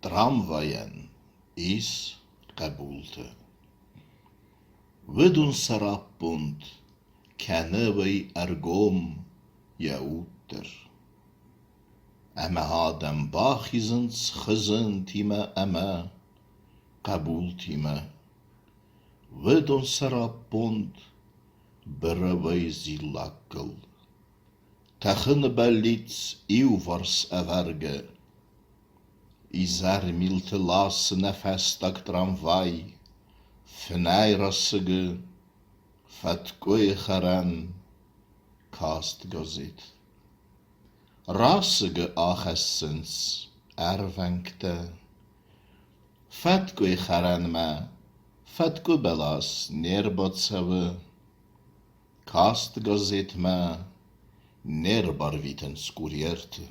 Трамвайӕн ис хъӕбултӕ. Уыдон сӕраппонд кӕны уый ӕргом йӕ уд дӕр. Ӕмӕ адӕм бахизынц хызынтимӕ ӕмӕ хъӕбултимӕ. Уыдон сӕраппонд бырӕуӕй зиллаккыл. Тӕхыны бӕллиц иуварс ӕвӕргӕ. Изӕрмилты ласы нӕ фӕстаг трамвай, Фынӕй расыгы, фӕткъуыйы хӕрӕн каст газет. Расыгы ахӕссынц ӕрвӕнгтӕ. Фӕткъуыйы хӕрӕнмӕ фӕткъуы бӕлас не рбацӕуы. Каст газетмӕ не рбарвитынц курьерты.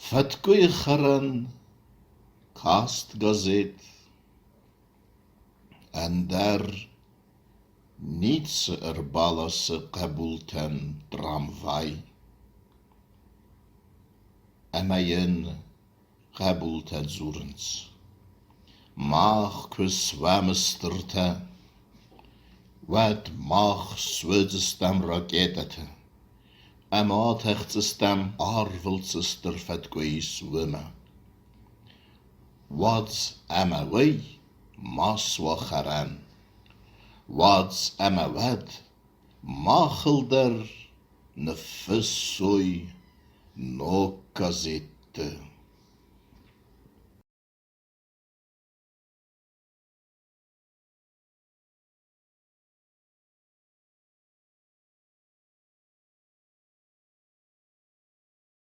Фӕткъуыйы хӕрӕн каст газет, ӕндӕр ницы ӕрбаласы хъӕбултӕн трамвай. Ӕмӕ йын хъӕбултӕ дзурынц: Мах куы суӕм стыртӕ, уӕд мах суыдзыстӕм ракетӕтӕ ӕмӕ атӕхдзыстӕм арвыл цы стыр фӕткъуы ис, уымӕ. Уадз ӕмӕ уый ма суа хӕрӕн, уадз ӕмӕ уӕд махыл дӕр ныффыссой ног газетты.